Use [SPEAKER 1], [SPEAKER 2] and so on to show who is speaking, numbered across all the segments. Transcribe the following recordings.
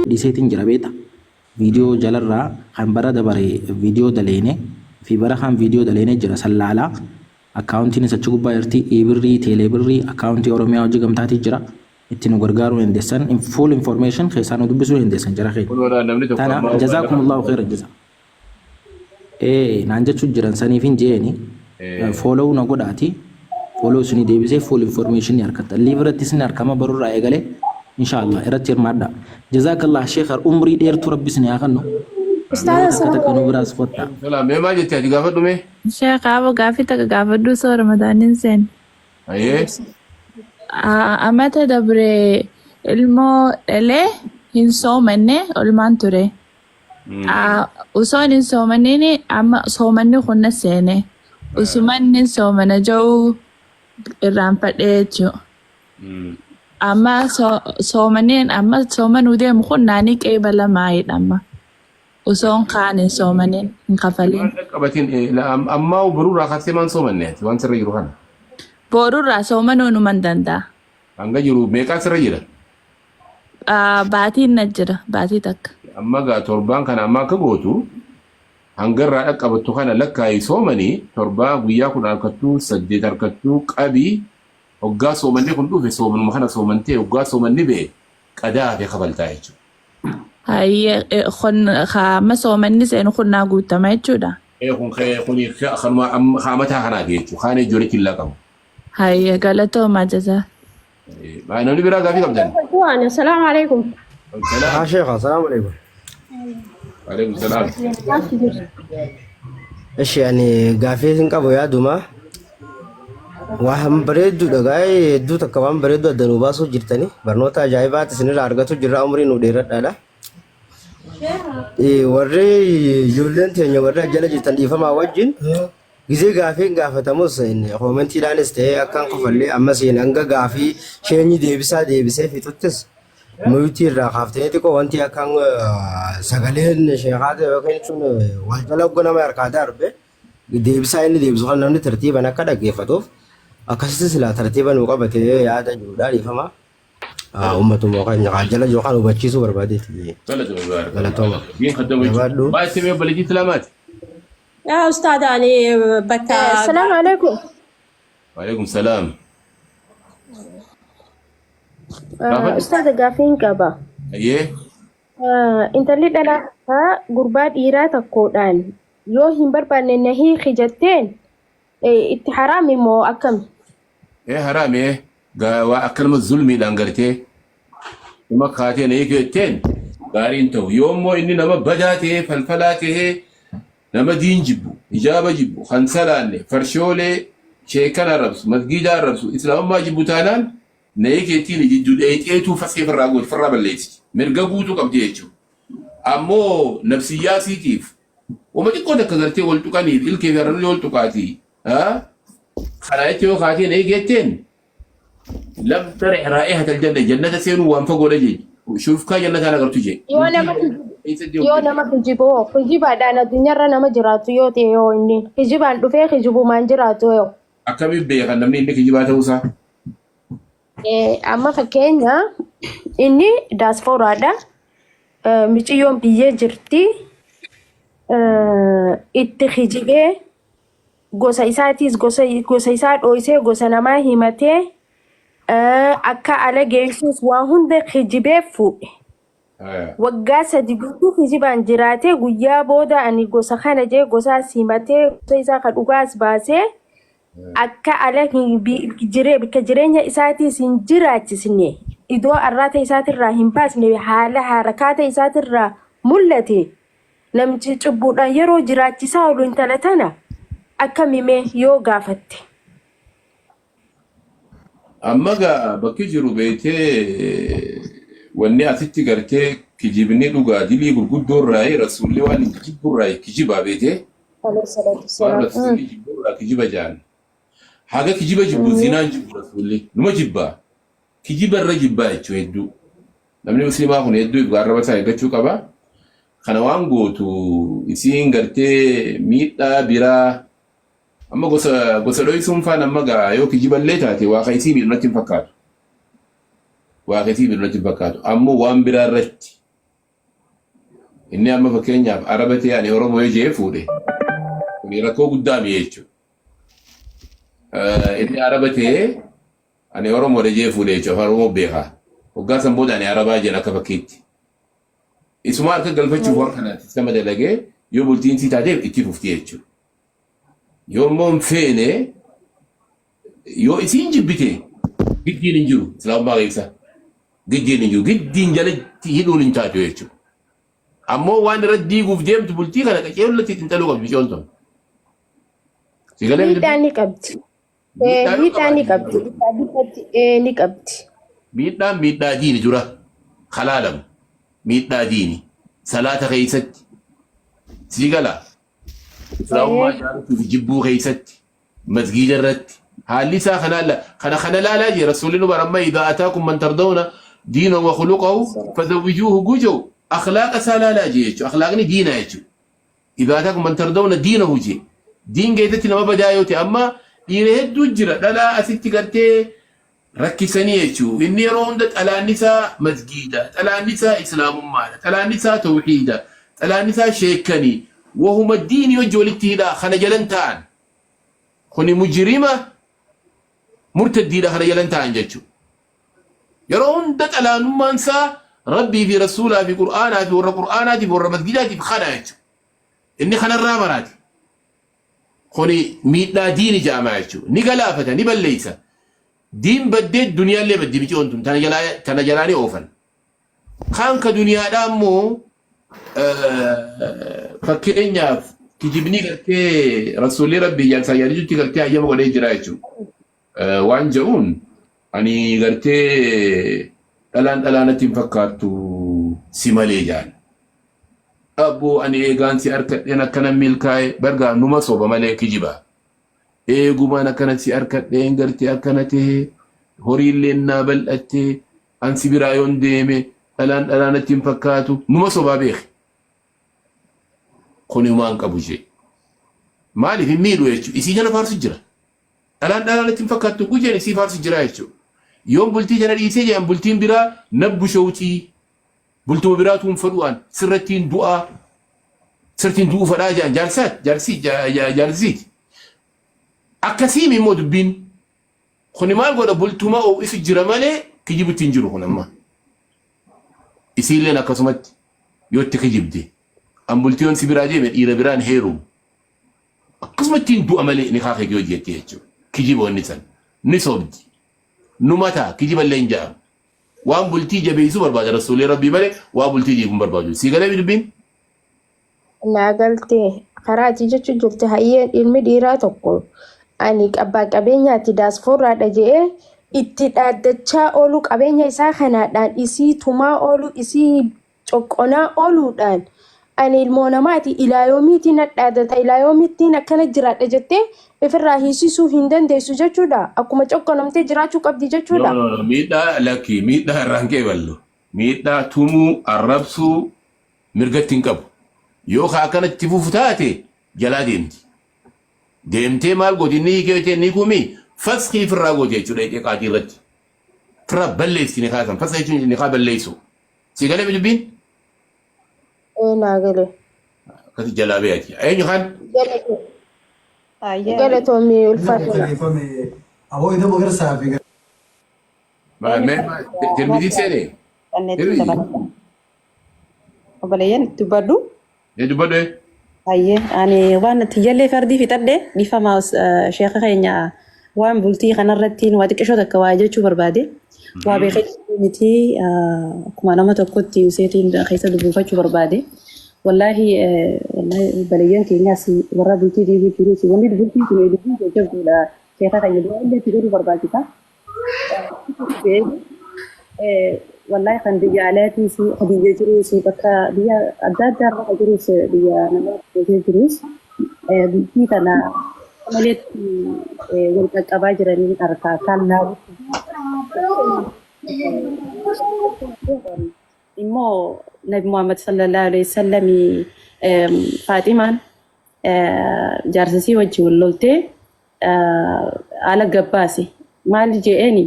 [SPEAKER 1] Dhiiseetiin jira beekta. Viidiyoo jalarraa kan bara dabare viidiyoo daleene fi bara kaan viidiyoo daleene jira san laalaa. Akkaawuntiinis achi gubbaa jirti. E-birrii, teelee-birrii, akkaawuntii Oromiyaa Hojii Gamtaatii jira. Itti nu gargaaruu dandeessan. Full information keessaa nu dubbisuu dandeessan jara keenya.
[SPEAKER 2] Kunoo laa namni tokko
[SPEAKER 1] Tana
[SPEAKER 2] ammaa hoggaa lafa
[SPEAKER 1] jazaakumullahu khairan jazaa. Ee naan jechuu jiran saniifin je'eeni. Follow na godhaati. Follow isinii deebisee full information ni arkatta. Live irrattis ni arkama barurraa eegalee inshallah irratti hirmaadha. Jazaakallah sheekh umrii dheertuu rabbi isin haa kennu.
[SPEAKER 3] Ustaaz
[SPEAKER 1] Yeroo takka
[SPEAKER 3] assalaamu
[SPEAKER 1] takka nu
[SPEAKER 3] alaikum.
[SPEAKER 1] biraas kottaa.
[SPEAKER 2] Salaam mee maal jette ati gaafadhu mee?
[SPEAKER 4] Sheekh Aabo gaaffii takka gaafadhu osoo Ramadaan hin seenne.
[SPEAKER 2] Ayee.
[SPEAKER 4] Amata dabre ilmoo dhalee hin soomanne olmaan ture. Osoon hin soomanini amma soomanni kun na seene. Usuman nin soomana ja'uu irraanfadhe jechuudha. Amma soomaniin amma soomanuu deemu kun naanii qeebalamaayidha amma. Osoon kaan hin soomanin hin kafalin.
[SPEAKER 2] Waan dhaqqabatin ammaa borurraa kaastee maan soomanne ati waan sirra jiru kana.
[SPEAKER 4] Boorurraa soomanuu numan danda'a.
[SPEAKER 2] Hanga jiru meeqaa sirra jira?
[SPEAKER 4] Baatiin na jira baatii takka.
[SPEAKER 2] Amma gaa torbaan kana amma akka gootu hanga irraa dhaqqabattu kana lakkaayi soomani torbaa guyyaa 10 harkattuu 8 harkattuu qabii hoggaa soomanni kun dhufe soomanuma kana soomantee hoggaa soomanni ba'e qadaa hafe kafaltaa jechuudha.
[SPEAKER 4] Hayyee kun amma soomanni seenu kun naa guutama jechuudha.
[SPEAKER 2] Ee kun kuni kanuma amataa kanaati jechuudha. Kaan ijoollee killaa qabu.
[SPEAKER 4] Hayyee galatoomaa jazaa.
[SPEAKER 2] Namni biraa gaafii qabdan?
[SPEAKER 3] Waan assalaamu alaikum.
[SPEAKER 2] Salaam.
[SPEAKER 5] Haa sheekha, assalaamu alaikum.
[SPEAKER 2] Alaikum salaam.
[SPEAKER 5] Ishi ani gaafii isin qabu yaaduma. Waan bareedduudha gaa'ee hedduu takka waan bareedduu adda nuu baasuu jirtani. Barnoota ajaa'ibaati isinirraa argatu jirra umrii nuu dheeradhaadha. Warri ijoolleen teenya warri ajjala jirtan dhiifamaa wajjin Gizee gaafiin gaafatamus koomentiidhaanis ta'ee akkaan kofallee ammas hanga gaafii sheenyi deebisaa deebisee fixuttis muyutii irraa kaaftanii xiqqoo wanti akkaan sagaleen sheekaa ta'e yookiin jechuun wal jala ogga nama harkaa darbe deebisaa inni deebisu kan namni tartiiban akka dhaggeeffatuuf akkasitti silaa tartiiba nuu qabatee yaada jirudha dhiifama. Uummatuma keenya kan jala jiru kan hubachiisuu barbaadeeti.
[SPEAKER 2] Galatooma.
[SPEAKER 5] Galatooma.
[SPEAKER 2] Diin kaddama jechuudha.
[SPEAKER 5] Jabaadhu.
[SPEAKER 2] Baay'ee simee obboleettii Islaamaati.
[SPEAKER 3] Yaa ustaad ani bakka
[SPEAKER 6] Assalamu alaikum.
[SPEAKER 2] Waalaikum salaam. Gaafadhu.
[SPEAKER 6] Ustaaza gaafiin qaba.
[SPEAKER 2] Ayyee.
[SPEAKER 6] Intalli dhalaa takka gurbaa dhiiraa tokkodhaan yoo hin barbaanne na hiiki jetteen itti haraami moo akkami?
[SPEAKER 2] Ee haraami ee. Gaa waa akkanuma zulmiidhaan gartee nama kaatee na hiiki jetteen gaarii hin ta'u. Yoo immoo inni nama badaa ta'ee falfalaa ta'ee Nama diin jibbu, hijaaba jibbu, kan salaanne, farshoolee, sheekkan arrabsu, masgiida arrabsu, islaamummaa jibbu taanaan nayii keettiin jiddu dheeyxeetuu fasxii firraa gooti, firraa balleessiti. Mirga guutuu qabdi jechuudha. Ammoo nafsiyyaa isiitiif wama xiqqoo takka gartee wal tuqaniif ilkee fi arrabni wal tuqaati. Kana jecha yoo kaatee nayii keetteen Lam tarih raa'ihatal janna jannata seenuu waan fagoodha jee. Shufkaa jannataan agartu jee.
[SPEAKER 6] Yoo nama
[SPEAKER 2] Eessa
[SPEAKER 6] yoo nama kijiboo kijibaadhaan addunyaarra nama jiraatu yoo ta'e yoo inni kijibaan dhufee kijibumaan jiraatu yoo.
[SPEAKER 2] Akkamiin beekan namni inni kijibaa ta'uusaa?
[SPEAKER 6] Amma fakkeenya inni daaspooraadha. Miciyyoon biyyee jirti. Itti kijibee gosa isaatiis gosa gosa isaa dhooysee gosa namaa himatee akka ala geessuus waa hunda kijibee fuudhe. Waggaa 3 guutuu kijibaan jiraatee guyyaa booda ani gosa kana jee gosaas himatee gosa isaa ka dhugaas baasee akka ala hin bi- jiree bakka jireenya isaatiis hin jiraachisne idoo arraata isaatirraa hin baasne haala harakaata isaatirraa mul'ate Namichi cubbuudhaan yeroo jiraachisaa oolu intala tana akkami mee yoo gaafatte.
[SPEAKER 2] Amma gaa bakki jiru beeytee wanni asitti gartee kijibni dhugaa dilii gurguddoo irraayi rasuulli waan hin jibbu irraayi kijibaa beeytee
[SPEAKER 6] Alayhi salaatu
[SPEAKER 2] waan
[SPEAKER 6] wassalaam.
[SPEAKER 2] rasuulli jibbu irraa kijiba jaan haga kijiba jibbu zinaan jibbu rasuulli numa jibbaa Kijiba irra jibbaa jechuu hedduu. Namni muslimaa kun hedduu if arraba isaa eeggachuu qaba. Kana waan gootu isiin gartee miidhaa biraa amma gosa gosa dhoysuun faan amma gaa yoo kijiballee taate waa ka isii miidhu natti hin fakkaatu. Waa keetii miidhu natti hin fakkaatu. Ammoo waan biraa irratti inni amma fakkeenyaaf Araba ta'e ani Oromoo yoo jee fuudhe kuni rakkoo guddaa mi jechuudha. Inni Araba ta'e ani Oromoodha jee fuudhe jechuudha. Afaan Oromoo beekaa. Waggaa san booda ani Arabaa jeen akka fakkiitti. Isuma harka galfachuuf waan kana sistema dalagee yoo bultiin sii taateef itti fufti jechuudha. Yoo immoo hin feene yoo isiin jibbite giddiin hin jiru islaamummaa keessa. Giddiin hin jiru. Giddiin jalatti hidhuun hin taatu jechuudha. Ammoo waan irra diiguuf deemtu bultii kana qaceellotti xinxaluu qabdi micoon tun. Si galee
[SPEAKER 6] Miidhaa ni qabdi.
[SPEAKER 2] Miidhaa yoo
[SPEAKER 6] Miidhaa ni
[SPEAKER 2] qabaate
[SPEAKER 6] qabdi. Miidhaa dubbatti ni qabdi.
[SPEAKER 2] Miidhaan miidhaa diini dura kalaalamu. Miidhaa diini. Salaata keessatti. Sii gala. Islaamummaa jaalachuu fi jibbuu keessatti. Masgiida irratti. Haalli isaa kana kana kana laalaa jee rasuulli nu baramma idhaa ataakum man tardawna diina wa khuluqahu fazawwijuuhu gujau akhlaaqa isaa laalaa jee jechuudha. Akhlaaqni diinaa jechuudha. Idhaa ataakum man tardawna diinahu jee. Diin keessatti nama badaa yoo ta'e amma dhiira hedduu jira dhalaa asitti gartee rakkisanii jechuu. Inni yeroo hunda xalaanni isaa masgiida, xalaanni isaa islaamummaadha, xalaanni isaa tawhiida, xalaanni isaa sheekkani, wahuma diini wajji walitti hidhaa kana jalan ta'an. Kuni mujrima murtaddiidha kana jalan ta'an jechuu. Yeroo hunda xalaanummaan isaa Rabbii fi Rasuulaa fi Qur'aanaa fi warra Qur'aanaatiif warra masgiidaatiif kana jechuu. Inni kanarraa maraati. Kuni miidhaa diini ja'ama jechuudha. Ni galaafata, ni balleessa. Diin baddee duniyaallee baddi micoon tun tana jalaa tana jalaa ni oofan. Kaan ka duniyaadhaa immoo fakkeenyaaf kijibni gartee rasuulli rabbii jaarsaa jaarjutti gartee hayyama godhee jira jechuudha. Waan jedhuun ani gartee dhalaan dhalaa natti hin fakkaattu si malee jaan. Abboo ani eegaan si arkadheen akkana milkaa'e bargaa numa soba malee kijiba. Eegumaan akkana si arkadheen gartee akkana ta'e horiilleen naa bal'atte an si biraa yoon deeme dhalaan dhalaa natti hin fakkaatu numa sobaa beeki. Kuni humaa hin qabu ishee. Maaliif hin miidhu jechuudha. Isii kana faarsu jira. Dhalaan dhalaa natti hin fakkaattu gujeen isii faarsu jira jechuudha. Yoon bultii tana dhiisee jedhan bultiin biraa nabbu showtii. Bultuma biraatu hin fedhu an sirrattiin du'aa sirrattiin du'uu fedhaa jedhan jaarsaat jaarsii jaarsiiti. Akkasiimi immoo dubbiin kuni maal godha bultuma oo'isu jira malee kijibutti hin jiru kun amma. Isiilleen akkasumatti yoo itti kijibde an bultii yoon si biraa deeme dhiira biraan heerumu. Akkasumatti hin du'a malee ni kaakee yoo jettee jechuudha. Kijiba wanni san ni sobdi. Numa ta'a kijiballee hin jedhamu. Waan bultii jabeessuu barbaada rasuulli rabbii malee waan bultii diiguu hin barbaadu. Sii galee dubbiin?
[SPEAKER 6] Naa galtee karaa ati jechuu jirte hayyeen ilmi dhiiraa tokko ani abbaa qabeenyaati daasfoorraadha je'ee itti dhaaddachaa oolu qabeenya isaa kanaadhaan isii tumaa oolu isii coqqonaa ooluudhaan ani ilmoo namaati ilaa yoomiitiin nadhaadata ilaa yoomiittiin akkana jiraadha jettee ifirraa hiisisuu hin dandeessu jechuudha. Akkuma coqqonamtee jiraachuu qabdi
[SPEAKER 2] No,
[SPEAKER 6] jechuudha.
[SPEAKER 2] no, no. Miidhaa lakki miidhaa irraan qeeballu. Miidhaa tumuu, arrabsuu mirgatti hin qabu. Yoo ka akkanatti fufu taate jalaa deemti. Deemtee maal gooti inni hiikee jettee inni hiikuumi faskii firraa gooti jechuudha hidhee qaatii irratti. Firraa balleessi ni kaasan. Faskii jechuun ni kaa balleessu. Si galee dubbiin?
[SPEAKER 6] Ee naa galee.
[SPEAKER 2] Akkasi jalaa beeyati. Eenyu kan?
[SPEAKER 7] Baay'ee
[SPEAKER 6] Galatoomii ulfaadha.
[SPEAKER 8] Barreeffame aboo idoo magarsaa fi
[SPEAKER 2] Tirmizii seene?
[SPEAKER 7] Kanneetti
[SPEAKER 2] Tirmizii?
[SPEAKER 7] dabalata. Obboleeyyan itti dubbadhu.
[SPEAKER 2] Ee dubbadhu ee.
[SPEAKER 7] Baay'ee ani waan tiyyallee fardii fixadhe dhiifama sheeka keenya waan bultii kanarratti waa xiqqishoo takka waa jechuu barbaade. Waa beekee miti akkuma nama tokkotti useetiin keessa dubbiifachuu barbaade. Wallaahi wallaahi obboleeyyan keenyaas warra bultii diiguu jirus wanni bultii kun dubbii jajjabduudha. Sheeka keenya du'a illee itti godhuu barbaachisa. Wallahi kan biyya alaatiis kan biyya jiruus bakka biyya adda addaa irra kan jiruus biyya nama keessa jiruus bultii tana maleetti wal qaqqabaa jiranii harkaa kan laalutti immoo Nabi Muhammad sallallahu alaihi wasallam Faaximaan jaarsisii wajji wal loltee haala gabbaase maal je'eeni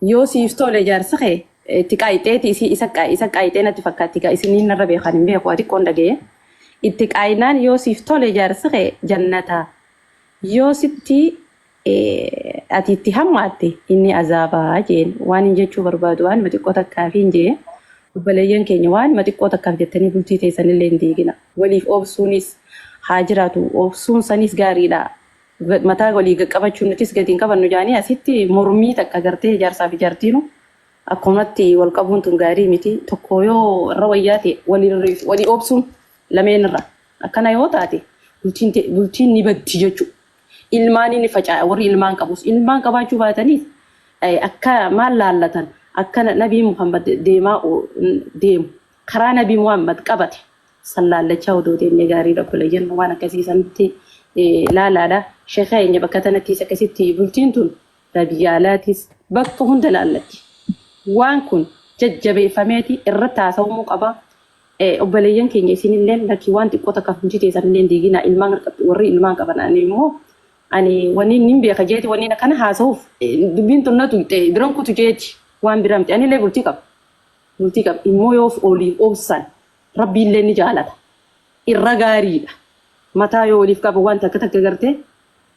[SPEAKER 7] Yoo siif tole jaarsi kee itti qaayixeeti isii isa isa qaayixee natti fakkaatti gaa isiniin narra beekan hin beeku ati xiqqoon dhaga'e. Itti qaayinaan yoo siif tole jaarsi kee jannata. Yoo sitti ati itti hammaatte inni azaabaa jeen waan hin jechuu barbaadu waanuma xiqqoo takkaafi hin jee obboleeyyan keenya waanuma xiqqoo takkaaf jettanii bultii teessanillee hin diigina. Waliif obsuunis haa jiraatu obsuun sanis gaariidha. Mataa walii qaqqabachuun nutis gadi hin qabannu jaanii asitti mormii takka gartee jaarsaa fi jaartiinu akkumatti wal qabuun tun gaarii miti. Tokko yoo irra wayyaa ta'e walii obsuun lameen irra akkana yoo taate bultiin ni baddi jechuudha. Ilmaan ni faca'a warri ilmaan qabus ilmaan qabaachuu baataniif akka maal laallatan akka Nabii Muhammad deemaa deemu karaa Nabii Muhammad qabate san laallachaa odoo deemnee gaariidha obboleeyyan waan akkasii sanitti laalaadha. Sheekha keenya bakka tanattis akkasitti bultiin tun biyya alaatis bakka hunda laallatti. Waan kun jajjabeeffameeti irratti haasawamuu qaba. Obboleeyyan keenya isinilleen lakkii waan xiqqoo takkaaf bultii teessanillee hin diiginaa ilmaan warri ilmaan qaban ani immoo ani wanni nin beeka jeeti wanni akkana haasa'uuf dubbiin tun na tuyxe biran kutu jeeti waan biraa miti anillee bultii qaba. Bultii qaba immoo yoo oliif obsan Rabbiillee ni jaalata. Irra gaariidha. Mataa yoo waliif qaban waan takka takka gartee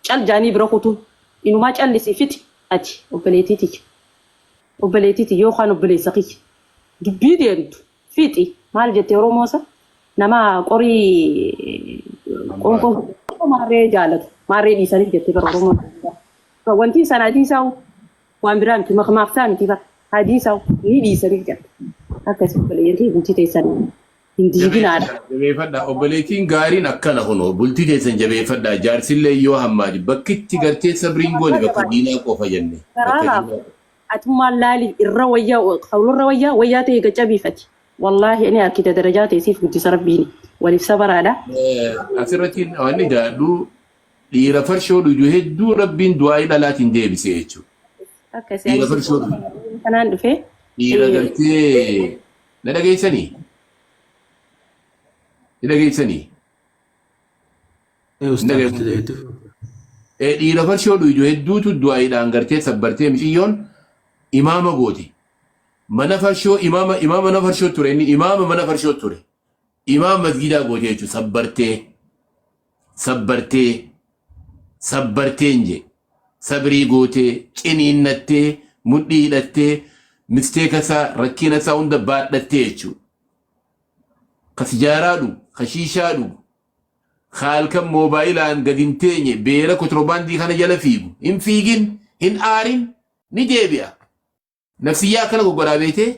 [SPEAKER 7] cal jaanii bira kutuun inumaa callisi fixi ati obboleettii tiyya. Obboleettii tiyya yookaan obboleessa kiyya. Dubbii deemtu fixi maal jette Oromoosa nama qorii qoonqoo maarree jaalatu maarree dhiisaniif jette bara Oromoon. Wanti sana hadiisaa waan biraa miti makmaaksaa miti bara hadiisaa ni dhiisaniif jette. Akkasii obboleeyyan kee bultii teessan hin diiginaadha.
[SPEAKER 2] Jabeeffadha. Obboleettiin gaariin akkana kunoo bultii teessan jabeeffadha. Jaarsillee yoo hammaati bakkitti gartee sabriin goone bakka diinaa qofa jenne.
[SPEAKER 7] Garaa
[SPEAKER 2] Bakka
[SPEAKER 7] laafa.
[SPEAKER 2] diinaa qofa.
[SPEAKER 7] Atummaan laali irra wayyaa hawlurra wayyaa wayyaa ta'e gaccabiifati. Wallaahi ani harkita darajaa ta'e siif guddisa rabbiin waliif sabaraadha.
[SPEAKER 2] Asirratti wanni jaadhu dhiira farshoo dhugu hedduu rabbiin du'aa'ii dhalaatiin deebise jechuudha.
[SPEAKER 7] Akkasii
[SPEAKER 2] Dhiira
[SPEAKER 7] anis
[SPEAKER 2] farshoo dhugu.
[SPEAKER 7] kanaan dhufee
[SPEAKER 2] Dhiira gartee na dhageessanii? Ni dhageessanii?
[SPEAKER 1] Ee
[SPEAKER 2] Hin
[SPEAKER 1] ustaaz
[SPEAKER 2] dhageessanii?
[SPEAKER 1] itti
[SPEAKER 2] Dhiira farshoo dhuydu hedduutu du'aa'iidhaan gartee sabbartee miciyyoon imaama gooti. Mana farshoo imaama imaama mana farshoo ture inni imaama mana farshoo ture. Imaama masgiidaa goote jechuudha sabbartee sabbartee sabbarteen je sabrii gootee ciniinnattee mudhii hidhattee misteeka isaa rakkina isaa hunda baadhattee jechuudha. Ka sijaaraa dhugu, ka shiishaa dhugu, ka halkan moobaayilaan gad hin teenye beera kotorbaandii kana jala fiigu hin fiigin, hin aarin, ni deebi'a. Nafsiyyaa akkana goggodhaa beetee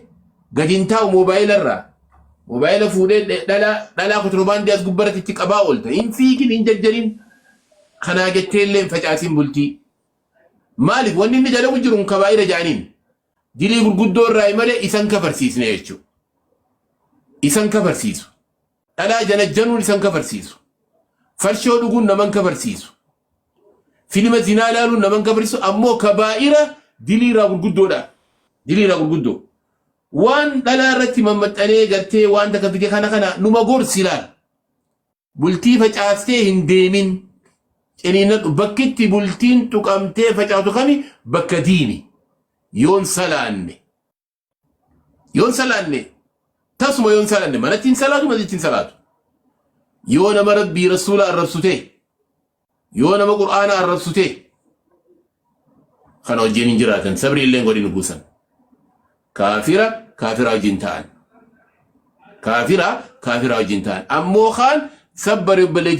[SPEAKER 2] gad hin taa'u moobaayila irraa. Moobaayila fuudhee dhalaa dhalaa kotorbaandii as gubbaratti itti qabaa oolta. Hin fiigin, hin jarjarin. Kanaa jettee illee hin facaasin bultii. Maaliif wanni inni dalagu jiru hin kabaa'ira jaaniin. Dilii gurguddoo irraa malee isan kafarsiisne jechuudha. Isan kafarsiisu. Dhalaa janajjanuun isan kafarsiisu. Farshoo dhuguun naman kafarsiisu. Filima zinaa ilaaluun naman kafarsiisu. Ammoo kabaa'ira dilii irraa gurguddoodha. Dilii irraa gurguddoo. Waan dhalaa irratti mammaxxanee gartee waan takka fide kana kana numa gorsi laal. Bultii facaastee hin deemin. Ciniinnadhu. Bakkitti bultiin tuqamtee facaatu kami? Bakka diini. Yoon salaanne. Yoon salaanne. Tasuma yoon salaanne. Manatti hin salaatu, manatti hin salaatu. Yoo nama Rabbii Rasuula arrabsu ta'e. Yoo nama Qur'aana arrabsu ta'e. Kana wajjin hin jiraatan. Sabri illee hin godhin guusan. Kaafira kaafira wajjin ta'an. Kaafira kaafira wajjin ta'an. Ammoo kaan sabbari obboleetti.